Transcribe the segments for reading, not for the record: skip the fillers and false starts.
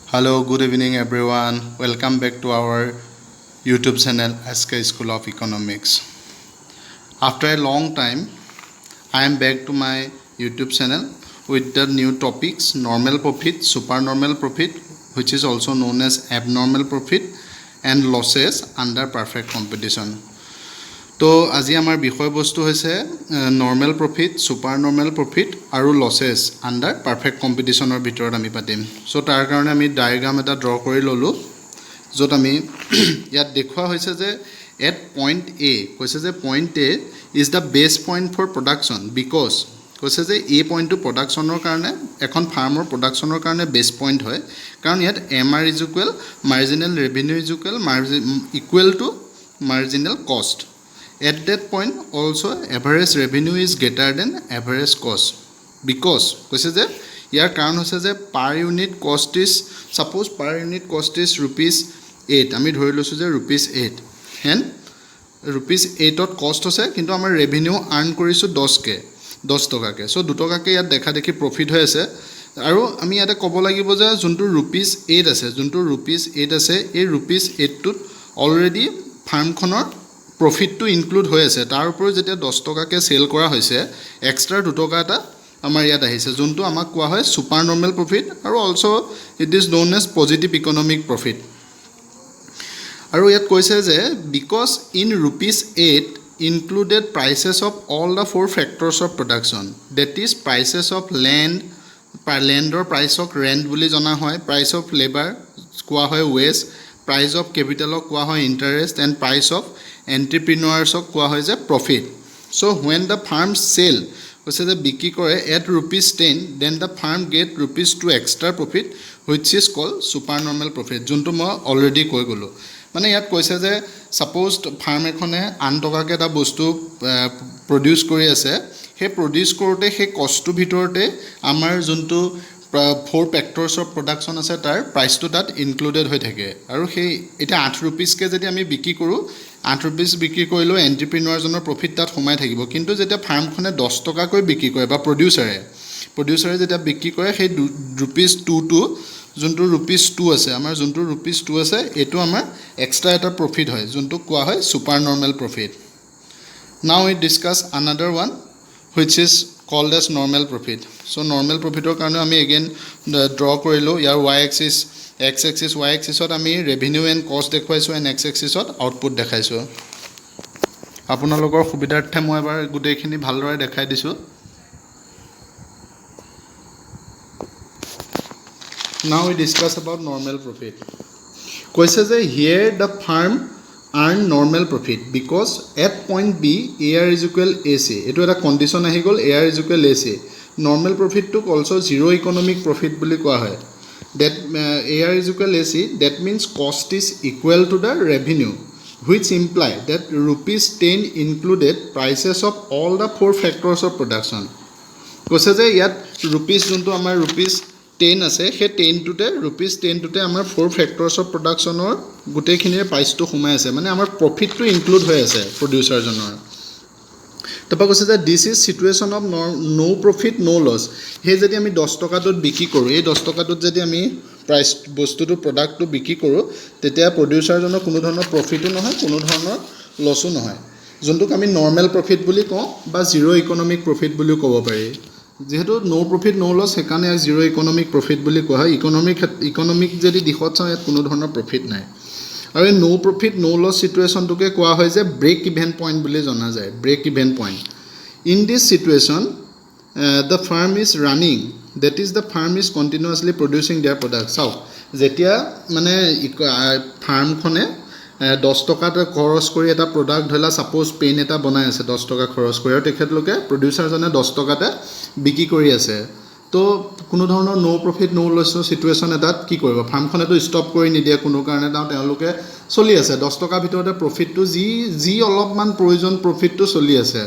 Hello, good evening, everyone. Welcome back to our YouTube channel, SK School of Economics. After a long time, I am back to my YouTube channel with the new topics: normal profit, supernormal profit, which is also known as abnormal profit, and losses under perfect competition. তো আজি আমাৰ বিষয়বস্তু হৈছে normal profit, super normal profit আৰু লছেছ under perfect কম্পিটিশ্যনৰ ভিতৰত আমি পাতিম। চ' তাৰ কাৰণে আমি ডায়েগ্ৰাম এটা ড্ৰ কৰি ল'লোঁ, য'ত আমি ইয়াত দেখুওৱা হৈছে যে এট পইণ্ট এ, কৈছে যে point A is the best point for production because, কৈছে যে এই পইণ্টটো প্ৰডাকশ্যনৰ কাৰণে, এখন ফাৰ্মৰ প্ৰডাকশ্যনৰ কাৰণে বেষ্ট পইণ্ট হয়, কাৰণ ইয়াত MR is equal, marginal revenue is equal equal to marginal cost. At that point also, average revenue is greater than average cost because, কৈছে যে ইয়াৰ কাৰণ হৈছে যে per unit cost is, suppose per unit cost is ₹8, আমি ধৰি লৈছোঁ যে rupees 8, and rupees 8ত কষ্ট হৈছে, কিন্তু আমাৰ ৰেভিনিউ আৰ্ণ কৰিছোঁ দহকৈ, 10 টকাকৈ। চ' 2 টকাকৈ ইয়াত দেখা দেখি প্ৰফিট হৈ আছে। আৰু আমি ইয়াতে ক'ব লাগিব যে যোনটো ৰুপিজ 8 আছে, যোনটো ৰুপিজ 8 আছে, এই ৰুপিজ 8টোত অলৰেডি ফাৰ্মখনৰ প্ৰফিটটো ইনক্লুড হৈ আছে। তাৰ উপৰিও যেতিয়া 10 টকাকৈ চেল কৰা হৈছে, এক্সট্ৰা 2 টকা এটা আমাৰ ইয়াত আহিছে, যোনটো আমাক কোৱা হয় ছুপাৰ নৰ্মেল প্ৰফিট আৰু also it is known as positive economic profit. আৰু ইয়াত কৈছে যে because in ₹8 included prices of all the four factors of production, that is, prices of land, লেণ্ডৰ প্ৰাইচক ৰেণ্ট বুলি জনা হয়, প্ৰাইচ অফ লেবাৰ কোৱা হয় ৱেজ, প্ৰাইচ অফ কেপিটেলক কোৱা হয় ইণ্টাৰেষ্ট, এণ্ড প্ৰাইচ অফ এণ্টাৰপ্ৰিনুৱাৰ্ছক কোৱা হয় যে profit. So when the firm sell, কৈছে যে বিক্ৰী কৰে, at ₹10, then the firm get ₹2 extra profit, which is call super normal profit, যোনটো মই অলৰেডি কৈ গ'লোঁ। মানে ইয়াত কৈছে যে ছাপ'জ ফাৰ্ম এখনে 8 টকাকৈ এটা বস্তু প্ৰডিউচ কৰি আছে, সেই প্ৰডিউচ কৰোঁতে সেই কষ্টটোৰ ভিতৰতে আমাৰ যোনটো ফ'ৰ ফেক্টৰ্ছ অফ প্ৰডাকশ্যন আছে, তাৰ প্ৰাইচটো তাত ইনক্লুডেড হৈ থাকে। আৰু সেই এতিয়া 8 ৰুপিজকৈ যদি আমি বিক্ৰী কৰোঁ, 8 ৰুপিজ বিক্ৰী কৰিলেও এণ্টাৰপ্ৰিনুৱাৰজনৰ প্ৰফিট তাত সোমাই থাকিব। কিন্তু যেতিয়া ফাৰ্মখনে 10 টকাকৈ বিক্ৰী কৰে বা প্ৰডিউচাৰে যেতিয়া বিক্ৰী কৰে, সেই ৰুপিজ 2টো, যোনটো ৰুপিজ 2 আছে, আমাৰ যোনটো ৰুপিজ 2 আছে, এইটো আমাৰ এক্সট্ৰা এটা প্ৰফিট হয়, যোনটোক কোৱা হয় super normal profit. Now we discuss another one, which is called as normal profit. So normal প্ৰফিটৰ কাৰণেও আমি এগেইন ড্ৰ কৰিলোঁ। ইয়াৰ Y axis, x axis, Y এক্সিছত আমি ৰেভিনিউ এণ্ড কষ্ট দেখুৱাইছোঁ এণ্ড এক্স এক্সিছত আউটপুট দেখাইছোঁ। আপোনালোকৰ সুবিধাৰ্থে মই এবাৰ গোটেইখিনি ভালদৰে দেখাই দিছোঁ। Now we discuss about normal profit. কৈছে যে here the firm earn normal profit because at point B AR is equal AC. এইটো এটা কণ্ডিশ্যন আহি গ'ল, AR is equal AC. Normal প্ৰফিটটোক also zero economic profit বুলি কোৱা হয়। That AR is equal AC, that means cost is equal to the revenue, which imply that ₹10 included prices of all the four factors of production. কৈছে যে ইয়াত rupees যোনটো আমাৰ rupees 10 আছে, সেই 10টোতে, ৰুপিজ 10টোতে আমাৰ ফ'ৰ ফেক্টৰ্ছ অফ প্ৰডাকশ্যনৰ গোটেইখিনিৰে প্ৰাইচটো সোমাই আছে, মানে আমাৰ প্ৰফিটটো ইনক্লুড হৈ আছে প্ৰডিউচাৰজনৰ। তাৰপৰা কৈছে যে this is situation of no profit, no loss. সেই যদি আমি 10 টকাটোত বিক্ৰী কৰোঁ, এই 10 টকাটোত যদি আমি প্ৰাইচ বস্তুটো, প্ৰডাক্টটো বিক্ৰী কৰোঁ, তেতিয়া প্ৰডিউচাৰজনৰ কোনো ধৰণৰ প্ৰফিটো নহয়, কোনো ধৰণৰ লছো নহয়, যোনটোক আমি নৰ্মেল প্ৰফিট বুলি কওঁ বা জিৰ' ইকনমিক প্ৰফিট বুলিও ক'ব পাৰি। যিহেতু ন' প্ৰফিট ন' লছ, সেইকাৰণে ইয়াক জিৰ' ইকনমিক প্ৰফিট বুলি কোৱা হয়। ইকনমিক যদি দিশত চাওঁ, ইয়াত কোনো ধৰণৰ প্ৰফিট নাই। আৰু এই ন' প্ৰফিট ন' লছ চিটুৱেশ্যনটোকে কোৱা হয় যে ব্ৰেক ইভেন পইণ্ট বুলি জনা যায়, break even point. In this situation, the firm is running, that is, the firm is continuously producing their product. চাওক, যেতিয়া মানে ফাৰ্মখনে 10 টকাত খৰচ কৰি এটা প্ৰডাক্ট, ধৰি লোৱা ছাপ'জ পেন এটা বনাই আছে 10 টকা খৰচ কৰি, আৰু তেখেতলোকে, প্ৰডিউচাৰজনে 10 টকাতে বিক্ৰী কৰি আছে, তো কোনো ধৰণৰ ন' প্ৰফিট ন' লছৰ চিটুৱেশ্যন এটাত কি কৰিব? ফাৰ্মখনেতো ষ্টপ কৰি নিদিয়ে কোনো কাৰণে। তেওঁলোকে চলি আছে 10 টকাৰ ভিতৰতে, প্ৰফিটটো যি যি অলপমান প্ৰয়োজন, প্ৰফিটটো চলি আছে।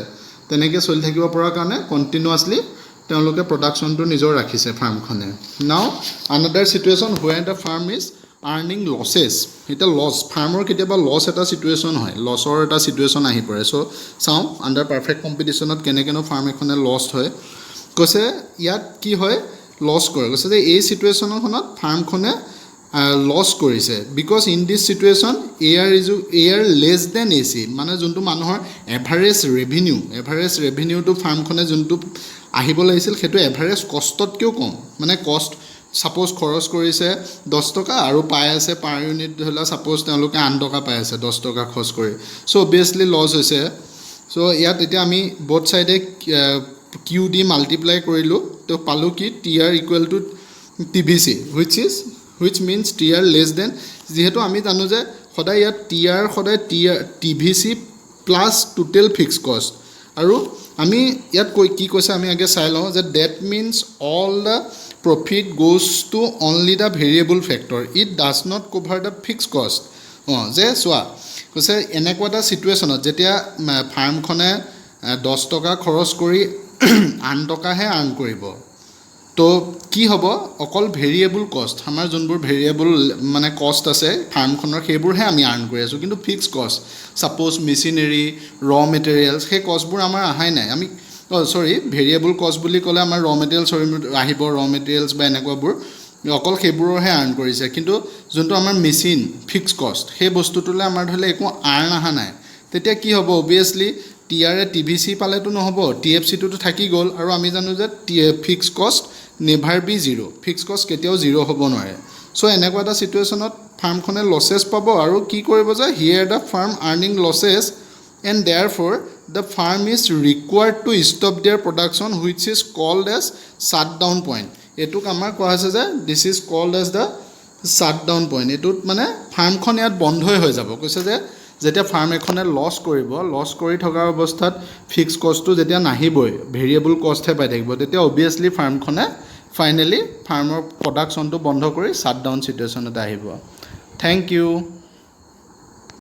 তেনেকৈ চলি থাকিব পৰাৰ কাৰণে কণ্টিনিউৱাছলি তেওঁলোকে প্ৰডাকশ্যনটো নিজৰ ৰাখিছে ফাৰ্মখনে। Now another situation where the firm is earning losses. এতিয়া লছ, ফাৰ্মৰ কেতিয়াবা লছ এটা চিটুৱেশ্যন হয়, লছৰ এটা চিটুৱেশ্যন আহি পৰে। চ' চাওঁ আণ্ডাৰ পাৰফেক্ট কম্পিটিশ্যনত কেনেকৈনো ফাৰ্ম এখনে লছ হয়। কৈছে ইয়াত কি হয়, লছ কৰে। কৈছে যে এই চিটুৱেশ্যনখনত ফাৰ্মখনে লছ কৰিছে, because in this situation AR is AR less than AC। মানে যোনটো মানুহৰ এভাৰেজ ৰেভিনিউ, এভাৰেজ ৰেভিনিউটো ফাৰ্মখনে যোনটো আহিব লাগিছিল, সেইটো এভাৰেজ কষ্টতকৈও কম। মানে কষ্ট ছাপ'জ খৰচ কৰিছে 10 টকা আৰু পাই আছে পাৰ ইউনিট ধৰি লোৱা ছাপ'জ তেওঁলোকে 8 টকা পাই আছে 10 টকা খৰচ কৰি। চ' অভিয়াছলি লছ হৈছে। চ' ইয়াত এতিয়া আমি ব'থ ছাইডে কিউ দি মাল্টিপ্লাই কৰিলোঁ, তো পালোঁ কি TR equal to TVC, which means TR less than, যিহেতু আমি জানো যে সদায় ইয়াত টি আৰ সদায় TR TVC plus total fix cost। আৰু আমি ইয়াত কৈ কি কৈছে আমি আগে চাই লওঁ যে that means all the profit goes to only the variable factor, it does not cover the fix cost। অঁ, যে চোৱা, কৈছে এনেকুৱা এটা ছিটুৱেশ্যনত যেতিয়া ফাৰ্মখনে 10 টকা খৰচ কৰি 8 টকাহে আৰ্ণ কৰিব, তো কি হ'ব? অকল ভেৰিয়েবল কষ্ট, আমাৰ যোনবোৰ ভেৰিয়েবল মানে কষ্ট আছে ফাৰ্মখনৰ, সেইবোৰহে আমি আৰ্ণ কৰি আছোঁ। কিন্তু fix cost, suppose machinery, raw materials, সেই কষ্টবোৰ আমাৰ অহাই নাই। আমি, অঁ চৰি, ভেৰিয়েবল কষ্ট বুলি ক'লে আমাৰ ৰ মেটেৰিয়েলছ আহিব, ৰ মেটেৰিয়েলছ বা এনেকুৱাবোৰ, অকল সেইবোৰৰহে আৰ্ণ কৰিছে। কিন্তু যোনটো আমাৰ মেচিন ফিক্স কষ্ট, সেই বস্তুটোলৈ আমাৰ ধৰি লওক একো আৰ্ণ অহা নাই। তেতিয়া কি হ'ব? অভিয়াছলি টি আৰে টি ভি চি পালেতো নহ'ব, টি এফ চিটোতো থাকি গ'ল। আৰু আমি জানো যে fix cost never be zero, fix cost কেতিয়াও জিৰ' হ'ব নোৱাৰে। চ' এনেকুৱা এটা ছিটুৱেশ্যনত ফাৰ্মখনে লছেছ পাব। আৰু কি কৰিব যে here the firm earning losses and therefore the firm is required to stop their production, which is called as shut down point। এইটোক আমাৰ কোৱা হৈছে যে this is called as the shut down point। এইটোত মানে ফাৰ্মখন ইয়াত বন্ধই হৈ যাব। কৈছে যে যেতিয়া ফাৰ্ম এখনে লছ কৰিব, লছ কৰি থকা অৱস্থাত ফিক্স কষ্টটো যেতিয়া নাহিবই, ভেৰিয়েবল কষ্টহে পাই থাকিব, তেতিয়া অভিয়াছলি ফাৰ্মখনে ফাইনেলি ফাৰ্মৰ প্ৰডাকশ্যনটো বন্ধ কৰি শ্বাট ডাউন ছিটুৱেশ্যন এটা আহিব। Thank you.